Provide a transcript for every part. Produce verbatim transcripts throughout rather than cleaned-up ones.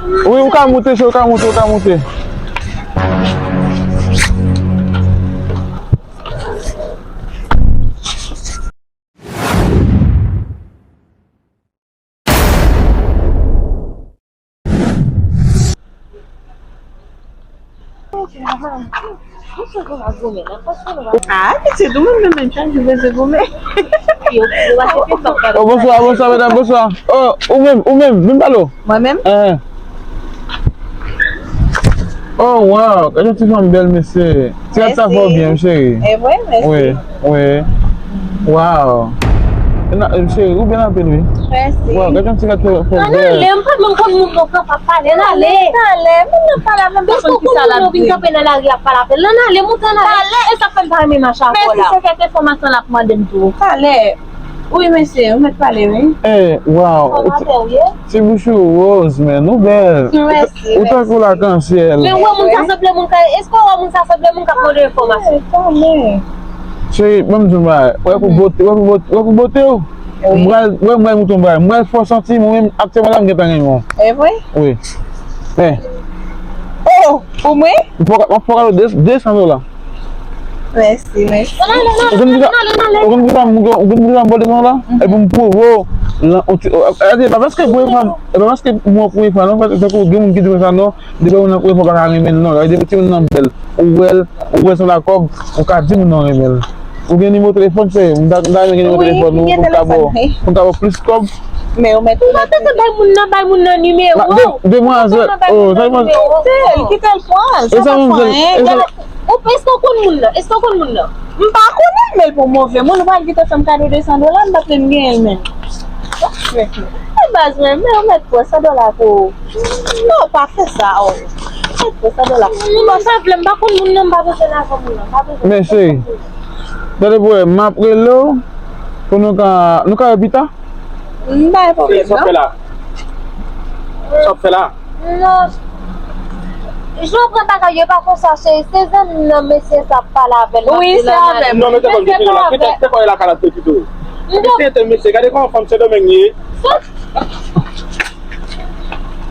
Wi, ou ka moute, cheri, ou ka moute, ou ka moute. Ah, pitit, ou menm, menm, menm, chak jou bezwen goumen. Oh, bonswa, bonswa, medam, bonswa. Oh, ou menm, ou menm, vin pale w. Mwen menm? Eh. Oh, wow, gade yon ti fanm bèl, mesye. Ti gad sa fè w byen, cheri. E vre, mèsi. Wi, wi. Wow. Cheri, ou bèl anpil, wi. Mèsi. Wow, gade yon ti gad fè w bèl. Ann ale, m pa menm konn moun nan kanpe ap pale, ann ale. Ann ale, moun nan pale avè m, pa konn ki sa l ap di. Èske w konn moun nan vin kanpe nan lari ap pale avè l? Ann ale, monte ann ale. E sa k fè m pa renmen mache avè w la. Mèsi, se kèk enfòmasyon l ap mande m tou. Talè. Wi, mesye, ou mèt pale, wi. Eh, wow. Kòman w ye? Ti bouch ou woz, man, ou bèl. Mèsi, mèsi. Ou tankou lakansyèl. Men ou wè moun sa sanble moun ka, èske ou wè moun sa sanble moun k ap mande enfòmasyon? Eh, kanmenm. Cheri, ban m di w yon bagay. Wè pou bote, wè pou bote, wè pou bote w. Wi. M pral, wè, m pral montre w yon bagay. M pral fè w santi, mwen menm, aktyèlman la, m gentan renmen w. E vre? Wi. Men. Oh, pou mwen? M fè w, m fè w kado de, de san dola. Mèsi, mèsi. Ou konn kisa, ou konn kisa m, ou konn kisa m pote sa la? Epi m pwouve w, lan, ou ti, o, e, e, e pa paske premye fwa, e pa paske mwen premye fwa, non, paske tankou gen moun ki di konsa, non, depi moun nan premye fwa, pa ka renmen l, non, depi timoun nan bèl, ou wè l, ou wè l se yon lakòb, ou ka di moun nan renmen l. Ou gen nimewo telefòn, se, m ta, m ta renmen gen nimewo telefòn ou, pou m ka ba w, pou m ka ba w plis kòb. Men ou mèt, ou mèt. Ou pa tande bay moun nan, bay moun nan nimewo. De, demwazèl, oh, sa demwazèl. Kite l, kite l pran, sa pa fè anyen. Ou, èske w konn moun nan? Èske w konn moun nan? M pa konnen l, men l pou move moun. Ou pral kite fè m kado de san dola, m pa t menm genyen l menm. E baz mwen, men ou mèt pran san dola pou ou. Non, pa fè sa, oh. Mèt pran san dola. Non, m pa vle, m pa konn moun nan, m pa bezwen lajan moun nan, m pa bezwen. Men cheri, tande pou wè, m ap rele w pou nou ka, nou ka wè pita. M pa gen pwoblèm, non. Sa w ap fè la? Sa w ap fè la? Non. Jan w pran bagay yo pa konsa, cheri. Se zanmi m nan, mesye sa ap pale avè l. Wi, se avè m. Non, men te kòl, te kòl, te kòl lakay la pito. Mesye, te mesye, gade kòman fanm Sendomeng ye.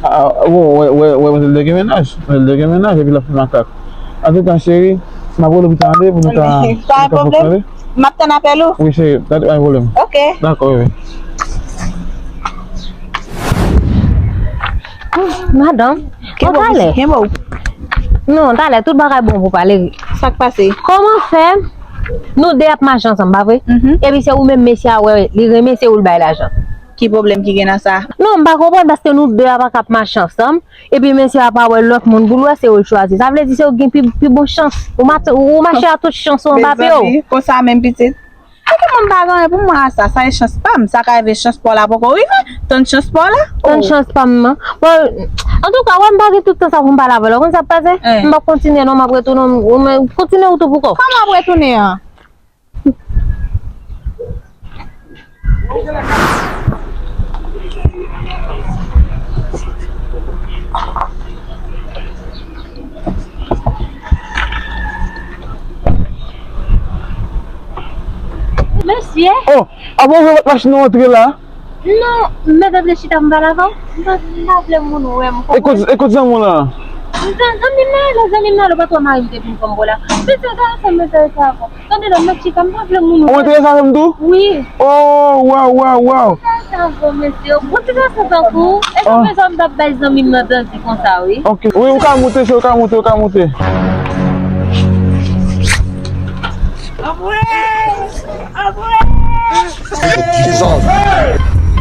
Ah, bon, wè, wè, wè, wè, l te gen mennaj. L te gen mennaj, epi l ap fè makak. Antouka, cheri, m ap rele w pita tande pou nou ka, pou nou ka fonksyone. M ap tann apèl ou. Wi, cheri, pa gen pwoblèm. Ok. Dakò, wi. Madanm, bon, talè. Non, talè, tout bagay bon pou pale. Sa k pase? Kòman fè nou de ap mache ansanm, pa vre? Epi se ou menm mesye a wè, li renmen se ou l bay lajan. Ki pwoblèm ki gen nan sa? Non, m pa konprann paske nou de a pa ka ap mache ansanm. Epi mesye a pa wè lòt moun pou l wè, se ou l chwazi. Sa vle di se ou ki gen pi, pi bon chans. Ou mache, ou mache a tout chans ou anba pye w. Mezanmi, konsa menm pitit. Epi mwen m pa gen anyen pou m wè a sa. Sa e chans pa m. Sa ka rive chans pa w la poko rive. Tann chans pa w la. Tann chans pa m nan. Bon, antouka, wè m pa gen tout tan sa pou m pale avè l. Ou konn sa k pase? M p ap kontinye non, m ap retounen. Ou men, kontinye ou tou pou kò w. Kòman w ap retounen an? Mesye. Oh, avan w ouvri pòt machin nan antre la. Non, m mèt antre chita m pale avè w. M pa, m pa vle moun wè m. E kot, e kot zanmi w lan? Zan-, zanmi m nan, lè zanmi m nan, lè patwon mari m te vin pran m bò la. Mesye, sa ansanm, mesye, sa avan. Tande non, mèt chita, m pa vle moun wè. Ou enterese avè m tou? Wi. Oh, waw, waw, waw. Sa, sa bon, mesye. Bon ti gason tankou ou. Èske w bezwen m t ap bay zanmi m nan danti konsa, wi? Ok. Wi, ou ka moute, cheri, ou ka moute, ou ka moute. Apre! Apre! Jesus!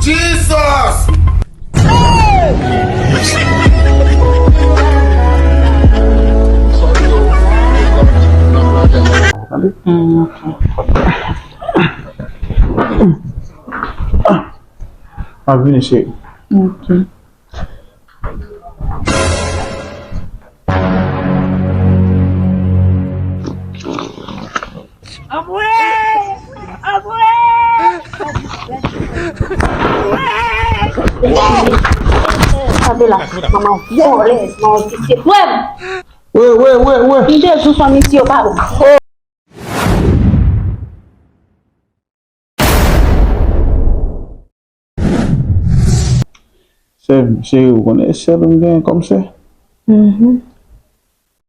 Jesus! Tande? Mm, ok. M ap vini, cheri. Ok. Apre! Apre! Apre! Tande la, manman w vòlèz, manman w visye. Frè m! Wi, wi, wi, wi. M te di w fanmi ti yo pa bon. Sè m, cheri, ou konnen sèl m gen kòm sè. Mhm.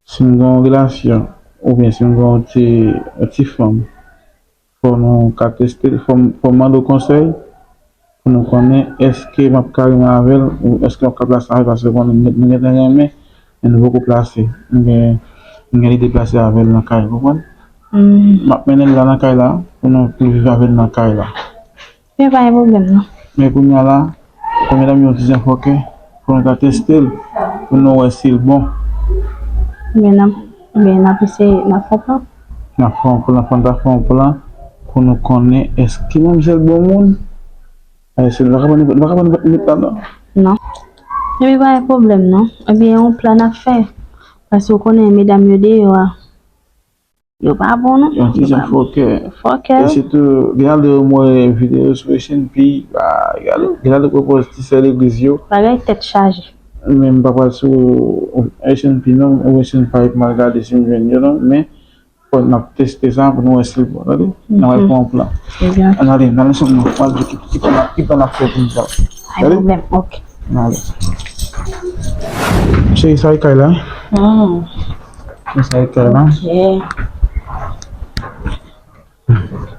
Si m gen yon relasyon, oubyen si m gen yon ti, yon ti fanm, fò nou ka teste l, fò m, fò m mande w konsèy pou nou konnen èske m ap ka renmen avè l ou èske m ap ka plase avè l, paske konnen nou gentan renmen, men nou poko plase. M gen, m gen lide plase avè l nan kay, ou konprann? M ap mennen l la nan kay la, pou nou, pou l viv avè l nan kay la. Men pa gen pwoblèm, non. Men kounye a la, kòm medam yo di jan fòkè, pou nou ta teste l, pou nou wè si l bon. Men n ap, men n ap eseye, n ap fè yon plan. N ap fè yon plan, fò n ta fè yon plan pou nou konnen èske manmzèl bon moun. Èske l pa ka pran nenpòt, l pa ka pran nenpòt nèt la, non? Non. Epi pa gen pwoblèm, non. Ebyen, yon plan n ap fè. Paske w konnen medam yo deyò a. Yo pa bon, non. Yon ti jan fòkè. Fòkè, wi. E sitou, gen de yo mwen videyo sou H N P, pa, gen de, gen de yo pwopoze ti sè legliz yo. Bagay tèt chaje. Men m pa pral sou H N P non, ou H N P pa mal gade si m jwenn yo non, men fò n ap teste sa pou nou wè si l bon, tande? N ap fè yon plan. Ann ale, n ale ansanm nan, pou al di ki, ki plan, ki plan n ap fè pou nou sa. Pa gen pwoblèm, ok. N ale. Cheri, sa e kay la? Hmm. Sa e kay la? Ok.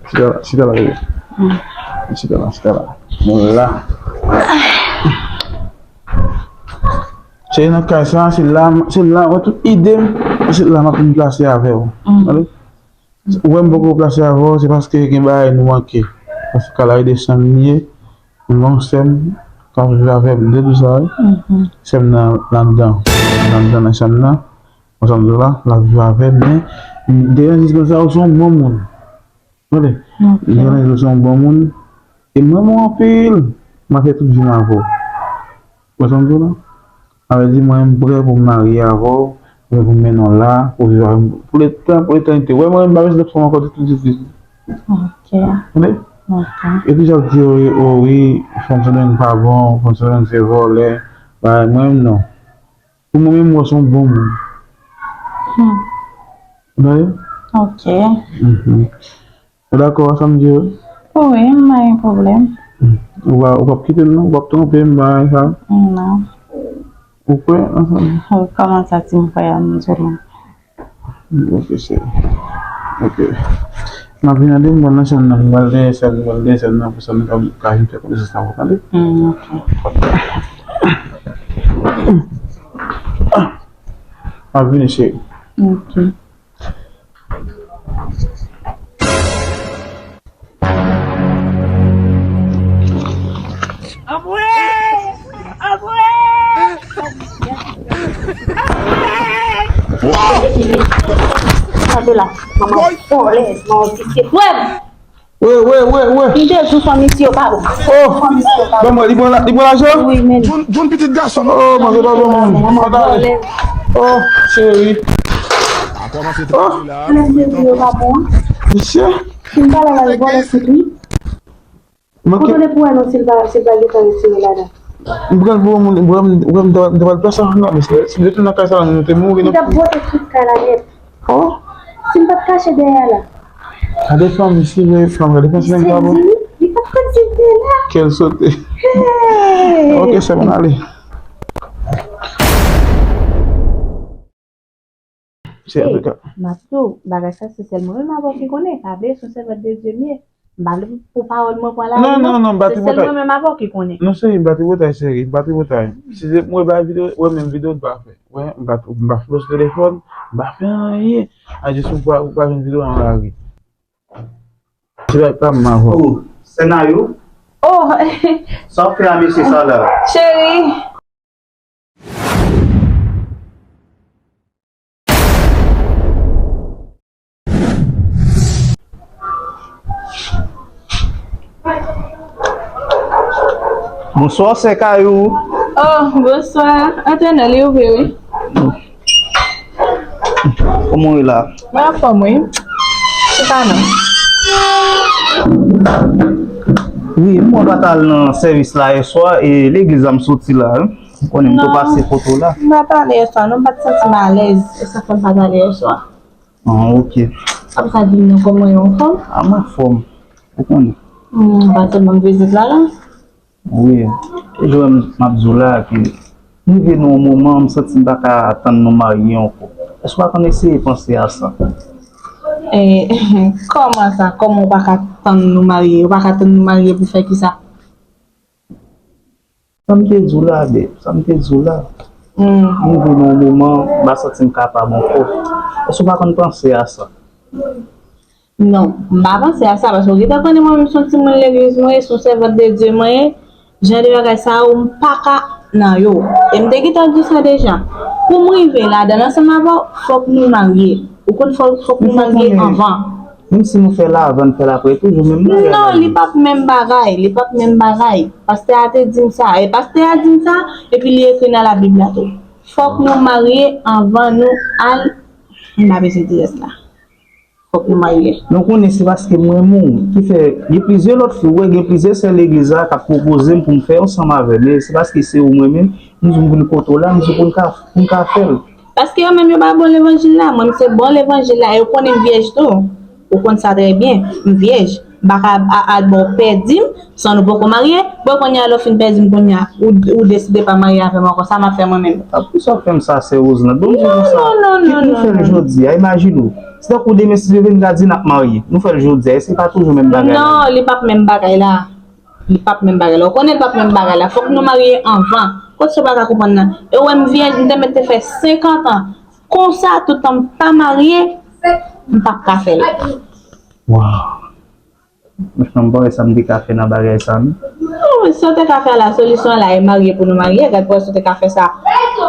Chita la, chita la, bebe. Chita la, chita la. Mwen la. Se nan kay sa, se la, se la, wè tout ide m, se la m ap vin plase avè w. Tande? Ou wè m poko plase avè w, se paske gen bagay nou manke. Paske kay la e de sè m li ye, yon sè m k ap viv avè m de tou sa, wi. Sè m nan, ladan, ladan nan chanm nan. Konsa m di w la, l ap viv avè m, men m te rann dispansa ou se yon bon moun. Tande? M te rann ou se yon bon moun. E m renmen w anpil. M ap fè tout vi m avè w. Konsa m di w la. Sa vle di mwen m prè pou m marye avè w, mwen pou m mennen w la, pou viv avè m pou letan, pou letènite. Wè mwen m pa bezwen lòt fanm ankò ditou, ditou, ditou. Ok. Tande? Ok. E toujou ap di, o wi, o wi, fanm Sendomeng pa bon, fanm Sendomeng se vòlè. Bagay mwen menm non. Pou mwen menm, mwen se yon bon moun. Hmm. Tande? Ok. Mhm. Ou dakò a sa m di yo? Wi, m pa gen pwoblèm. Hmm. Ou pa, ou p ap kite m non, ou p ap twonpe m, bagay sa. Non. Ou kwè nan sa m di? Wi, kòman sa ti m kwè a, m di w la. Ok, cheri. Ok. M ap vin ede m pral nan chanm nan, m pral dèyè sèn, m pral dèyè sèn nan pou sa nou ka, ka vin fè konesans avè w, tande? Hmm, ok. M ap vini, cheri. Ok. Anmwey! Anmwey! Anmwey! Gade la, manman vòlèz, manman visye. Frè m! Wè, wè, wè, wè. M te di w fanmi ti yo pa bon. Oh! Fanmi ti yo pa bon. Ban mwen, li pran la, li pran lajan? Wi, men. John, John pitit gason. Oh, manzè pa bon moun. Manman vòlèz. Oh, cheri. Oh. Anlè m te di yo pa bon. Mesye. Si m pale la, li vòlè tout, wi. Manke. Kote w te pou wè non si l pa, si l pa gentan retire ladan? M pral voye moun, m pral, m pral, m pral plase ansanm nan, mesye. Si m te tounen nan kay sa la, nou te mouri, non? Li t ap bwote tout kay la nèt. Oh. Si m pa t kache dèyè la. Gade fanm isi, gade fanm, gade fanm, si nèg la bon. Li pa t konn si l te la. Kèl sote. Hey! Ok, sè m, ann ale. Se, hey, antouka. M ap di w, bagay sa se sèl mwen menm avè w ki konnen. Pa bliye se yon sèvant de Dye m ye. M pa vle pou pawòl mwen pran lari non. Non, non, non, m pa tripotay. Se sèl mwen menm avè w ki konnen. Non, cheri, m pa tripotay, cheri, m pa tripotay. Si se pou mwen bay videyo, wè menm videyo m pa fè. Wè, m pa, m pa flo sou telefòn, m pa fè anyen. A jis ou pa, ou pa jwenn videyo nan lari. Se pa, pa m avè w. Oh, Senayou? Oh. Sa w fè a mesye sa la? Cheri. Bonswa, sè Kayou. Oh, bonswa. Antre non, li ouvri, wi. Kòman w ye la? Mwen anfòm, wi. Chita non. Wi, mwen pa t al nan sèvis la yè swa, e legliz la m soti la, wi. Ou konnen m tou pase kote w la. Non, m pa t ale yè swa, non, m pa t santi m alèz. E sa fè m pa t ale yè swa. Ah, ok. Sa pou sa di m non, kòman w ye, anfòm? Ah, m anfòm. Ou konnen. Hmm, pa sèlman vizit la, la. Wi, e jan m ap di w la, ke m rive nan yon moman, m santi m pa ka tann nou marye ankò. Èske w pa konn eseye panse a sa? E, kòman sa? Kòman w pa ka tann nou marye? Ou pa ka tann nou marye pou fè kisa? Sa m te di w la, babe, sa m te di w la. M rive nan yon moman, m pa santi m kapab ankò. Èske w pa konn panse a sa? Non, m pa panse a sa, paske ou gentan konnen mwen menm se yon timoun legliz mwen ye, se yon sèvant de Dye mwen ye, jan de bagay sa yo, m pa ka nan yo. E m te gentan di w sa deja. Pou m rive ladan l ansanm avè w, fòk nou marye. Ou konn fòk, fòk nou marye anvan. Menm si nou fè l avan, n fè l apre, toujou menm bagay la. Non, li p ap menm bagay, li p ap menm bagay. Pastè a te di m sa, e pastè a di m sa, epi li ekri nan Labib la tou. Fòk nou marye anvan nou al, m pa bezwen di rès la. Fòk nou marye. Men w konnen se paske m renmen w ki fè gen plizyè lòt fi, ou wè gen plizyè sè legliz la k ap pwopoze m pou m fè ansanm avè l, men se paske se ou m renmen, m di w m vin kote w la, m di w pou n ka, pou n ka fè l. Paske yo menm yo pa bon levanjil la, mwen m se bon levanjil la, e yo konnen m vyèj tou. Ou konn sa trè byen, m vyèj. M pa ka al ba w pèdi m, san nou poko marye, bon kounye a lè w fin pèdi m kounye a, ou, ou deside pa marye avè m ankò, sa m ap fè mwen menm? A poukisa w fè m sa sè Roseland? Bon m di w konsa, kit nou fè l jodi a, imajine w, se tankou demen si Dye vle n ka di n ap marye, nou fè l jodi a, èske pa toujou menm bagay la? Non, li p ap menm bagay la. Li p ap menm bagay la. Ou konnen l p ap menm bagay la. Fòk nou marye anvan. Kot sa w pa ka konprann nan? E w wè m vyèj, m te mèt te fè senkant an. Konsa, toutan m pa marye, m p ap ka fè l. Waw. Franchman, m pa wè sa m te ka fè nan bagay sa, non. Non, men sa w te ka fè la, solisyon an la, e marye pou nou marye. Gad pou w wè si w te ka fè sa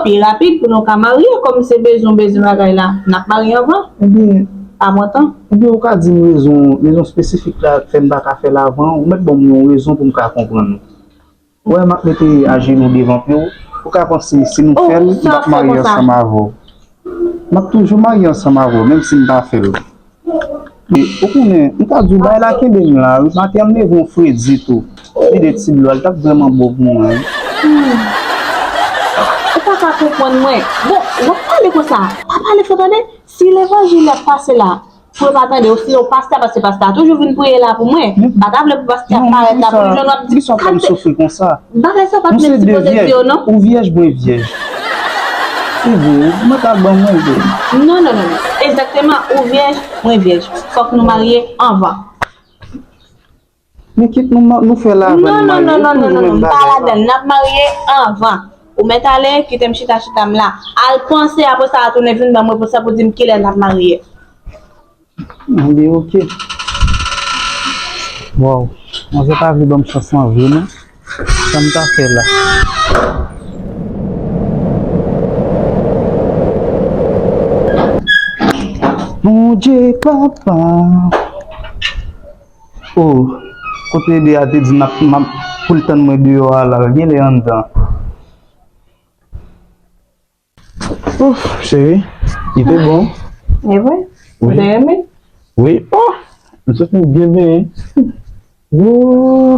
pi rapid pou nou ka marye. Kòm se bezwen w bezwen bagay la, n ap marye anvan. Ebyen, pa pran tan. Ebyen, ou ka di m rezon, rezon espesifik la k fè n pa ka fè l avan? Ou mèt ban m yon rezon pou m ka konprann ou. Ou wè, m ap mete ajenou devan pye w. Ou ka panse si nou fè l, m p ap marye ansanm avè w. M ap toujou marye ansanm avè w, menm si m pa fè l. Ou konnen, m ka di w, bagay la kenbe m la, wi. Maten an, m leve yon fredi tou. Vide ti dlo a, li t ap vrèman bon pou mwen, wi. Ou pa ka konprann mwen. Bon, w ap pale konsa. Pa pale fò, tande. Si levanjil ap pase la, pou yo pa tande, ou sinon pastè, paske pastè a toujou vin priye la pou mwen. M pa ta vle pou pastè a parèt la pou li jwenn w ap di, poukisa w fè m soufri konsa? Bagay sa w pa t menm sipoze di yo, non. Ou vyèj, mwen vyèj. Se vre, ou mèt al ban mwen vre. Non, non, non, non. Egzakteman, ou vyèj, mwen vyèj. Fòk nou marye anvan. Men kit nou, nou fè l avan nou marye, toujou menm bagay la. Non, non, non, non, non, non, m pa ladan l, n ap marye anvan. Ou mèt ale, kite m chita, chita m la. Al panse, apre sa, tounen vin ban m repons la pou di m kilè n ap marye. Anben, oke. Waw, manzè pa vle ban m chans lan vre, non. Sa m ta fè la? Bondye, papa. Oh, kote Ede a te di m ap, m ap, pou l tann mwen deyò a la, genlè anndan. Ouf, cheri, li te bon. E vre? Ou te renmen? Wi. Oh, m santi m byen benyen. Oh.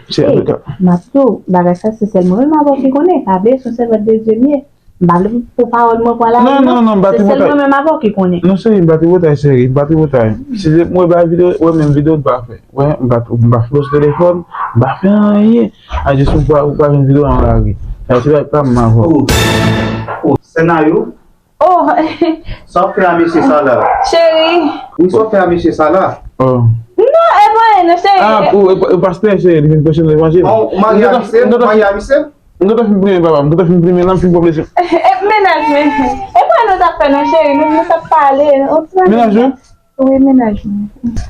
Cheri, m ap di w, bagay sa se sèl mwen menm avè w ki konnen. Pa bliye se yon sèvant de Dye m ye. M pa vle pou pawòl mwen pran lari non. Non, non, non, m pa tripotay. Se sèl mwen menm avè w ki konnen. Non, cheri, m pa tripotay, cheri, m pa tripotay. Si se pou mwen bay videyo, wè menm videyo m pa fè. Wè, m pa, m pa foulo sou telefòn, m pa fè anyen. A jis ou pa, ou pa jwenn videyo nan lari. Sa se bagay pa m avè w. Oh, oh, sè Nayou? Oh. Sa w ap fè a mesye sa la? Cheri. Wi, sa w ap fè a mesye sa la? Oh. Non, e pa anyen non, cheri. Ah, ou, e, e pastè, cheri, li vin preche levanjil. Oh, ou marye a misye? Ou marye a misye? M gentan fin plimen, papa. M gentan fin plimen la, m fin pran plezi. E, e, mennaj mwen. E pa anyen nou t ap fè non, cheri. Nou, nou t ap pale. Mennaj ou? Wi, mennaj mwen.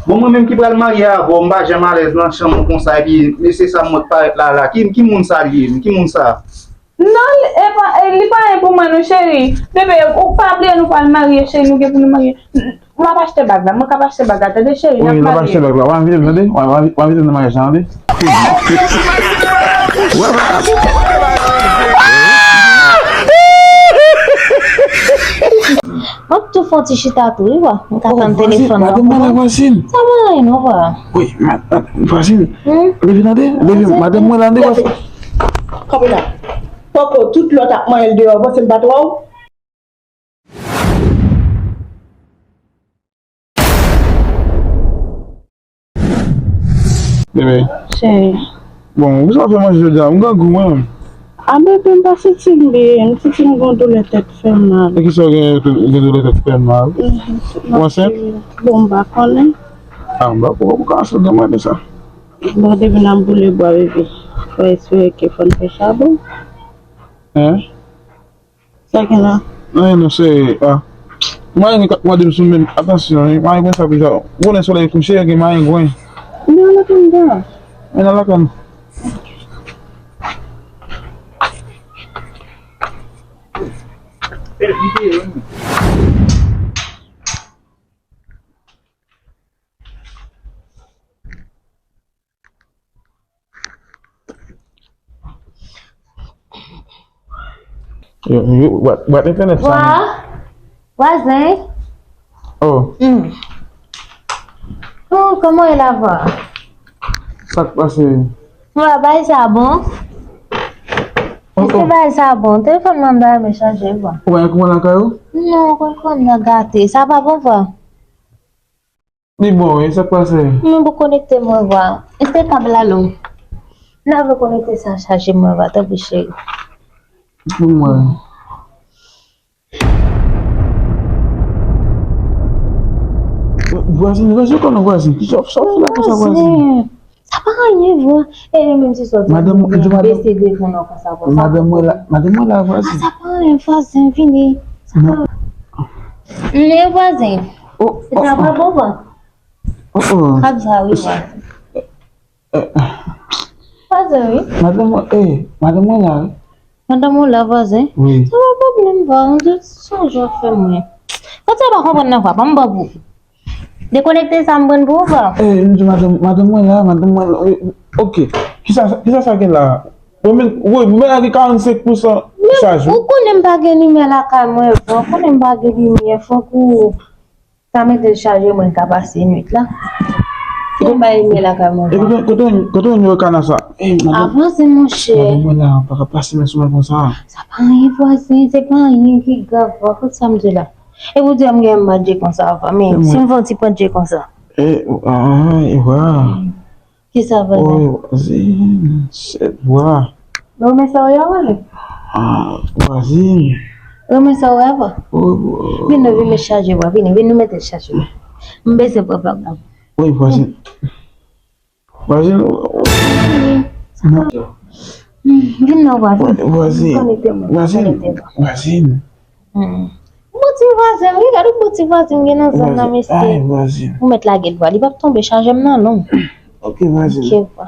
Bon, mwen menm ki pral marye avè w, m pa janm alèz nan chanm ou konsa, epi mesye sa mwen k parèt la la, ki, ki moun sa l ye, ki moun sa? Non, li, e pa, e, li pa anyen pou mwen non, cheri. Bebe, ou pa bliye nou pral marye, cheri, nou gen pou nou marye. M ap achte bag la, mwen k ap achte bag la, tande, cheri, n ap marye. Wi, n ap achte bag la, w a envite m, tande, w a, w a, w a envite m nan maryaj la, tande. W ap tou fè yon ti chita tou wi bwa. M ka tann telefòn nan. Madanm mwen la vwazin. Sa pa anyen non bwa. Wi, vwazin. Leve tande. Leve, madanm mwen la tande bwa. Kanpe la. Poko, tout lè w t ap manyen l deyò, panse m pa t wè w. Bebe. Cheri. Bon, ou sa fè manje jodi a? M grangou mwen menm. A bebe, m pa santi m byen, m santi m gon doulè tèt fè m mal. E kisa w gen, ou gen doulè tèt fè mal? Mhm, tout m ap swiv. Ou ansent? Bon, m pa konnen. A, m pa konnen, ou ka ansent, gen mwen de sa. Bon, depi n ap boule bwa, bebe, fò espere ke fò n fè chabon. Hein? Sa gen la? Anyen non, se, a. Marenn k ap mande m sou menm, atansyon, wi, marenn konsa pou sa. Ou konnen solèy kouche, gen marenn gwen. Men nan lakann da. Men nan lakann. Yo, yo, bwat, bwat entènèt sa. Wa, vwazen. Oh. Hmm. Oh, kòman e la, vwa? Sa k pase? Vwa, bagay sa bon? Oh, èske oh. Bagay sa bon? Telefòn mwen ta renmen chaje, vwa. Ou pa gen kouran lakay ou? Non, kouran nan gate. Sa pa bon, vwa? Li bon, e sa k pase? Mwen pou konekte mwen vwa. Èske kab la long? N a vle konekte sa chaje mwen vwa, tanpri cheri. Pou mwen. Vwazin, vwazin, konnen vwazin. Ki sa, sa w fè la konsa vwazin? Vwazin. Sa pa anyen vwa. E menm si sòti madanm, di madanm, bese devan nan konsa vwa. Madanm mwen la, madanm mwen la vwazin. A, sa pa anyen vwazin, vini. Sa pa. Men vwazin. Oh, oh, oh. Sa pa bon vwa. Oh, oh. Kab sa wi vwa. Eh, eh. Vwazen wi. Madanm mwen, eh, madanm mwen la wi. Madanm ou la vwazen? Wi. Sa pa pwoblèm vwa, m di se yon jwèt fè mwen. Sa sa pa konprann nan vwa, ban m ban pou. Dekonekte sa m pran pou ou vwa. Eh, m di madanm, madanm mwen la, madanm mwen la, wi, ok. Kisa, kisa sa gen la? Mwen menm, wi, mwen la gen karannsenk pousan chaj wi. Ou konnen m pa gen limyè lakay mwen vwa, ou konnen m pa gen limyè, fòk ou Sa mete l chaje mwen ka pase nwit la. Si m bay limyè lakay mwen. Epi kote, kote, kote w jwenn nimewo kana sa? Ey, madanm. Avanse monchè. Madanm mwen la, pa ka pase men sou mwen konsa. Sa pa anyen vwazen, se pa anyen ki grav vwa, kote sa m di la. E pou di m gen m pa dje konsa vwa, men si m fè yon ti pran dje konsa. E, ah, e vwa. Kisa vwazen? Oy, vwazin, sèt vwa. Renmen sa w ye a vwazen? Ah, vwazin. Renmen sa w ye a vwa? Oy, vwa. Vin nou, vin met chaje vwa, vini, vin nou mete l chaje. M bezwen pran vag la. Oy, vwazin. Vwazin, o, o. Vin non vwa, vin. Vwazin, vwazin, vwazin. Hmm. Bon ti vwazen, wi, gade yon bon ti vwazen m gen nan zòn nan, mesye. Ay, vwazen. Ou mèt lage l vwa, li p ap tonbe, chaje m nan long. Ok, vwazen. Ok, vwa.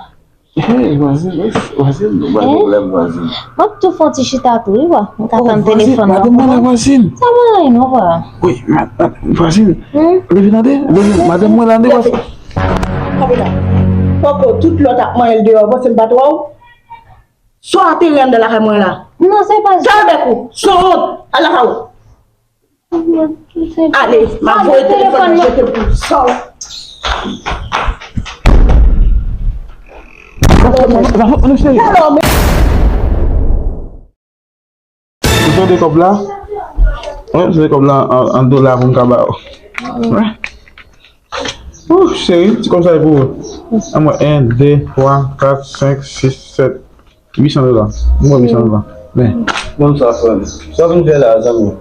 Hey, vwazen, vwazen, nou pa gen pwoblèm, vwazen. M ap tou fè yon ti chita tou, wi, vwa. M ka tann telefòn nan. Madanm mwen la, vwazen. Sa pa anyen non, vwa. Wi, ma, ma, vwazen. Hmm? Leve tande, leve, madanm mwen la, vwazen. Kanpe la. Poko, tout lòt ap manyen l deyò, bon, se m pa twa w. Sa w ateri anndan lakay mwen la? Non, se pa sa. Fèmen bèk ou. Sanwont. Al lakay ou. Ale, m ap voye telefòn nan jete pou sa w. Ou tande kòb la? Wi, m tande kòb la an, an dola pou m ka ba w. Wi. Ouh, cheri, ti kòb sa e pou ou. An mwen, en, de, twa, kat, senk, sis, sèt, uit san dola. Mwen, uit san dola. Men. Ban m sa, frè m. Sa w vin fè la, zanmi?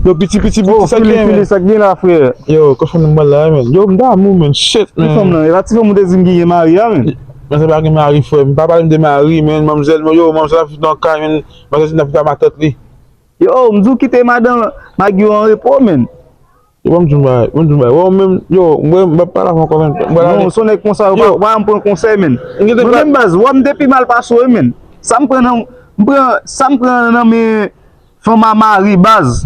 Yo, piti, piti, piti, sa k gen, men? Sa k gen la, frè? Yo, kòchonn m pral la, men. Yo, m damou, men. Shit, men. Ti fanm nan, e pa ti fanm ou te di m ki gen mari a, men. Men se pa gen mari, frè. M pa pale m de mari, men. Manmzèl, yo, manmzèl ap viv nan kay, men. Manzèl ap viv ak matant li. Yo, m di w kite madanm, mari w an repo, men. Yo, ban m di w bagay, ban m di w bagay. Wè, ou menm, yo, mwen, m p ap pale avè w ankò, men. Non, se yon nèg konsa, yo, pa, pa janm pran konsèy, men. Mwen menm, baz, wè, m te pi mal pase w, men. Sa m pran nan, m pran, sa m pran nan men fanm a mari, baz.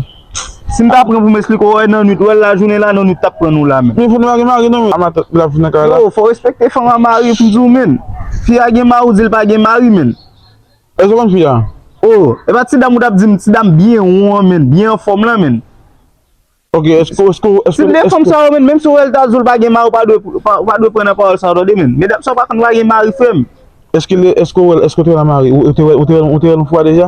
Si m ta pran pou m esplike w, wè, nan nwit, wè, lajounen la, nan nwit, t ap pran nou la, men. Men fanm nan pa gen mari, non, men. A matant, l ap vin nan kay la. Yo, fò w respekte fanm a mari, pou m di w, men. Fi a gen mari, ou di l pa gen mari, men. Èske w konn fi a? Oh, e pa ti dam ou t ap di m, ti dam byen won an, men, byen anfòm lan, men. Ok, èske, èske, èske, si m te fanm sa yo, men, menm si w wè l ta di w l pa gen mari, ou pa dwe, pa, ou pa dwe pran nan pawòl sa yo, tande, men. Medam sa yo pa konn pa gen mari, frè m. Èske, èske w wè l, èske w te wè l an mari? Ou, ou te wè, ou te wè, ou te wè l yon fwa deja?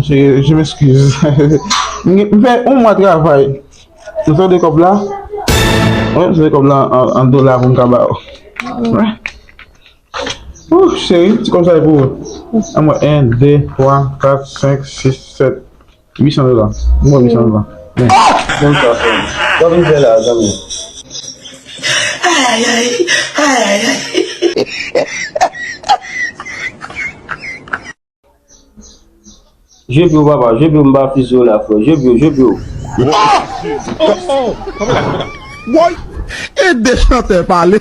non, cheri, je m'excuse. M m fè yon mwa travay. Ou tande kòb la? Wi, m tande kòb la an, an dola pou m ka ba ou. Wi. Ou, cheri, ti kòb sa e pou ou. An mwen, en, de, twa, kat, senk, sis, sèt, uit san dola. Mwen, uit san dola. Men. Konn sa, frè m. Sa vin fè la, zanmi? Ay, ay, ay, ay, ay. Je Bio, papa, Je Bio, m pa fizi w la, frè. Je Bio, Je Bio. Woy! Ede chantè pale.